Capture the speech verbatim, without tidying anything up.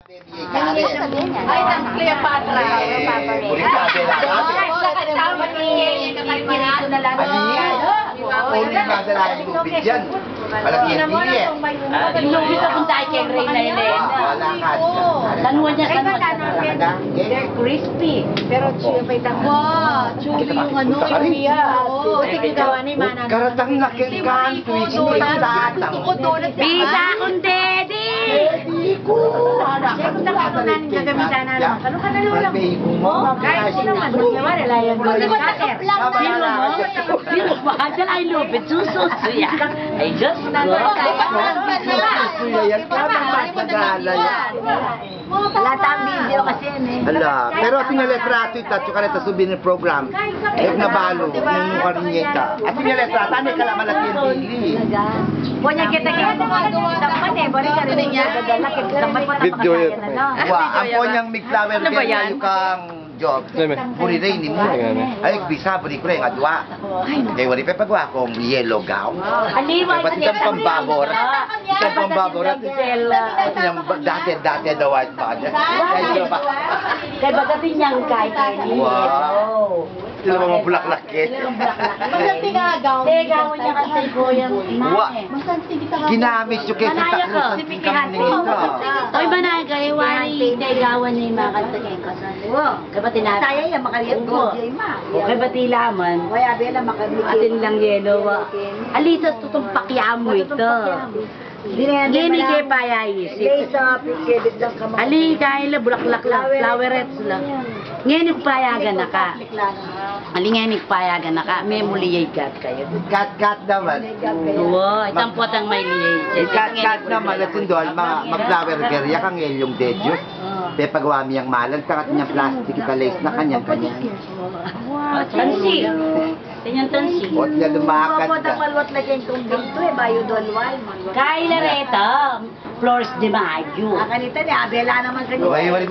Ay, ng Cleopatra. Ay, Cleopatra. Ay, sa kasama ni Cleopatra na lang. Ay, uli na sa lahat ng tubig yan. Malaki ang bili eh. Inuwi ka kung tayo kay Reyna Elena. Wala ka. Tanwa niya, tanwa. They're crispy. Pero chewy pa yung tanwa. Wow, chewy yung ano, chewy yan. Oo, kasi gagawa ni Mana. Karatang na keng kan, twist ni tatang. Bisa kong daddy! Daddy ko! Siyempre, sa kanunan, gagamitan na lang. Ano ka na, Lola? Kahit sino man, magkawala yan. Sino mo? Sino mo? Hazel, I love it. Sususuya. Ay, Diyos ko. Sususuya yan. Wala tang video kasi yan eh. Ala, pero atin ya litrato ita, tsaka na ita souvenir program. Eh, nabalu, nung mukarin niya ita. Atin ya litrato, ano, kala malaki ang bili. Punya kita kaya, kita man eh, bari ka rin yung dadala, kita man pa. Video yan. Wa, ang punyang mig flower girl, yung kang job. Buri rin, ni mo. Ay, bisa, buri ko rin, nga dua. Kaya wari pa pagwa kong yellow gown. Aliwa, kaya ba't itang pambabor? Itang pambabor, at yung dati, dati daw ay pa. Kaya baga din yang kay Kenny. Wow. Sila mga bulaklak eh. Masanting agaw. Teka, wala niya kasi ko yung Wa. Masanting kita nga. Ginamit yung kesa sa Cruz, ang tingkang nito. Oy, manay kayo, wari, kaigawan ni Makan sa keng kasal. Wow. Kaya ba tinabi? Saya yan, makaliit gold yan, ma. O, kaya ba tilaman? Kaya bela, makaliit. Atin lang yelo, wa. Alisa, tutumpak yamu ito. Ngeni ke payaisip. Alika, ila bulaklak la, flowerets la. Ngeni ku payagan na ka. Ali, ngeni ku payagan na ka. Memuli ya igat kayu. Gat-gat naman. Wa, itang potang may liya. Gat-gat naman, at sundol, ma-, mag-flower girl ya kang elyong dedyus. Pepagawa mi yang malan, tangat niyang plastic, ika lace na kanyan-kanyan. Tansi. Kanyang tansi. Ot na lumakat na. Maputa maluat lagi ang kumbinto eh, bayu dolway. Kay Lareta, Flores de Mayo. Ah, kanita ni Abela naman kanita. Ay, wala